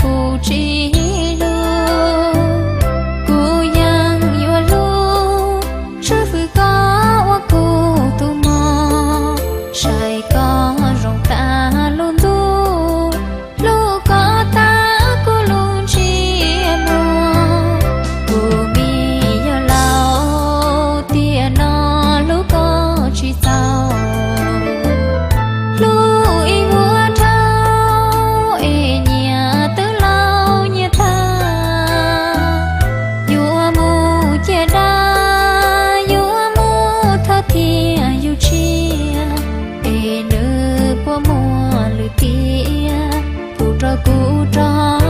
kuv tsis hlub, kuv yeej yuav hlub, tswv fwm koj ua kuv tus mog, saib koj zoo tag lub ntuj, hlub koj tag kuv lub ntsej muag, kuv me yawg laus tiam no hlub koj tsis txaus. Hlub ib vuag dhau es nyias twb laus nyias tag, yuav mus ciaj dab, yuav mus thawj thiab yus tsiaj, es nws puas muaj lwm tiam, tus rau kuv rau